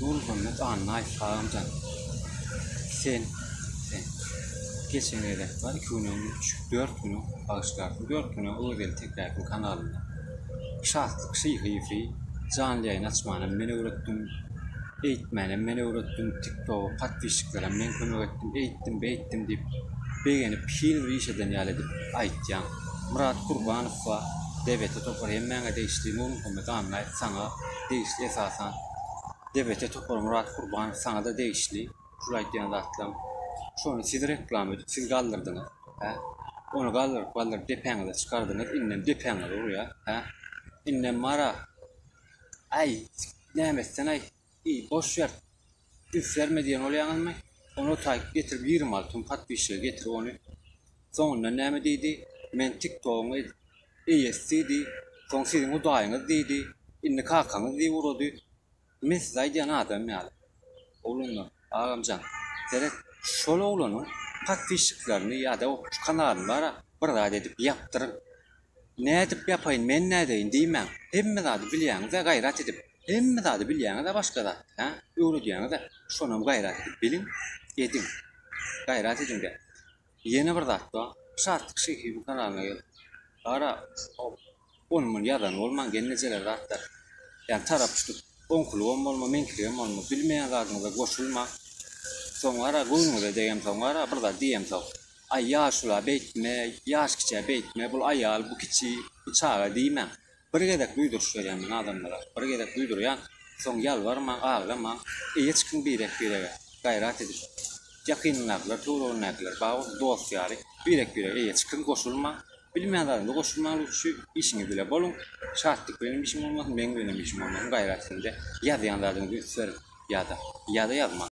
Nurmuhammet Annaýew agamjan sen sen geçen gezek bar iki gün öň üç dört gün öň bagyşlarsyň dört gün öň Öwezgeldi Tekäýewiň kanalynda Şatlyk Şyhyýewi janly ýaýyn açmanam men öwretdim eýtmänem men öwretdim tiktoga podpisçiklerem men kömek etdim eýtdim beýtdim diýip begenip hil bir iş eden ýaly edip aýtýaň Myrat Kurbanow bar DBT topary hemmäňe degişli Nurmuhammet Annaýew saňa degişli esasan DBT topary Myrat Kurbanow saňada degişli şul aýtýan zatlam şony siz reklama edip siz galdyrdyňyz hä ony galdyryp galdyryp depäňize çykardyňyz indem depäňize urýa hä indem bara äý näme etsenaý iý boş ber üns berme diýen bolýaňyzmy ony otaýyp getirip 26 müň podpisçige getir ony soňundan näme diýdi men tik togyň eýesi diýdi soň siziň hudaýyňyz diýdi indi kakaňyz diýip ugrady Men size aýdýan adam ýaly. Oglanlar, agamjan, seret, şol oglanyň podpisçiklerini ýa-da şu kanalyny bara bir zat edip ýapdyryň. Nädip ýapaýyn, men nädeýin diýmäň. Hemme zady bilýäňiz-ä gaýrat edip. Hemme zady bilýäňiz-ä başga zat, hä? Öwredýäňiz-ä. Şonam gaýrat edip biliň, ediň. Gaýrat ediň-de. Ýene bir zat bar. Şatlyk Şyhyýewiň kanalyna gel. Gara, ony-muny ýazan bolmaň, gelnejeler zatlar. Ýagny tarap tutup, oňkulygam bolma, meňkiligem bolma, bilmeýän zadyňyza goşulmaň. Soň gara, göwnüňize degemsoň gara, bir zat diýemsoň. Aý, ýaşula beýtme, ýaş kiçä beýtme, bul aýal, bu kiçi, bu çaga diýmäň. Bir gezek duýduryş berýän men adamlara. Bir gezek duýdurýan, soň ýalbarmaň, aglamaň, eýe çykyň birek-birege, gaýrat edip. Ýakynyndakylar, töweregindäkiler, bar bolsa dost-ýary, birek-birege eýe çykyň, goşulmaň. Bilmeýän zadyňyza goşulmaň lutşy, işiňiz bile boluň. Şatlyk bilenem işiň bolmasyn, meň bilenem işiň bolmasyn, gaýrat ediň-de, ýazýan zadyňyza üns beriň. Ýa-da, ýa-da ýazmaň.